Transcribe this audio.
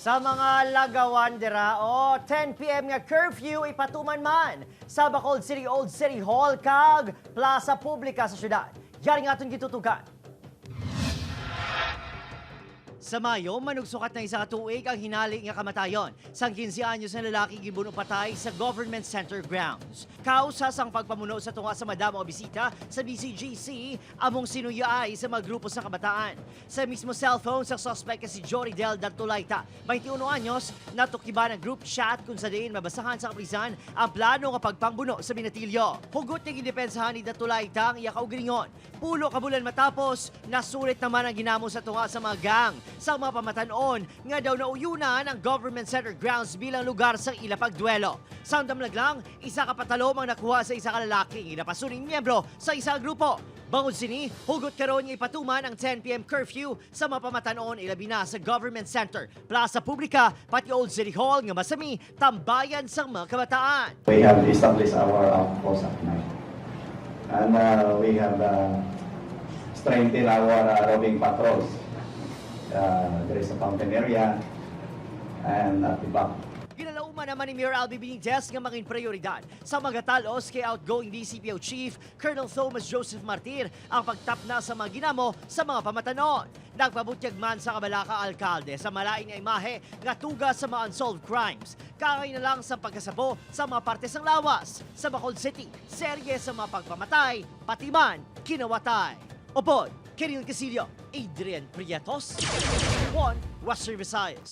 Sa mga lagawan dira, o 10 p.m. nga curfew ipatuman man sa Bacolod City Old City Hall kag Plaza Publica sa syudad. Yari nga atong gitutukan. Sa Mayo, manugsukat na 1 ka tuig ang hinali nga kamatayon sang 15 anyos na lalaki gibuno patay sa Government Center grounds. Kausa sang pagpamuno sa tunga sa madamo o bisita sa BCGC, among sinuyaay sa mga grupo sa kabataan. Sa mismo cellphone sa suspect nga si Jory Del Datulayta, 21 anyos, natukiban ang group chat kung sa diin mabasahan sa kapulisan ang plano nga pagpangbuno sa binatilyo. Hugot nga gidepensahan ni Datulayta ang iya kaugalingon. 10 ka bulan matapos, nasulit naman ang ginamo sa tunga sa mga gang sa mga pamatanon nga daw nauyunan ang Government Center grounds bilang lugar sa ila pagduelo. Sa damlag lang, 1 ka patalom ang nakuha sa 1 ka lalaki nga napasuning miyembro sa isa grupo. Bangod sini, hugot karon nga ipatuman ang 10 p.m. curfew sa mga pamatanon, ilabi na sa Government Center, Plaza Publica, pati Old City Hall nga masami tambayan sa mga kabataan. We have established our outpost at night. And we have strengthened our roving patrols. There is a fountain area and at the back. Ginalauman naman ni Mayor Albee Benitez nga maging prioridad sa mga talos kay outgoing DCPO Chief Colonel Thomas Joseph Martir ang pagtapna sa mga ginamo sa mga pamatanon. Nagpabutyag man sa kabalaka alkalde sa malain nga imahe nga tuga sa mga unsolved crimes. Kaangay na lang sa pagkasabo sa mga parte sang lawas. Sa Bacolod City, serye sa mga pagpamatay, pati man kinawatay. Upod, Keril Casillo, Adrian Prietos, 1 Western Visayas.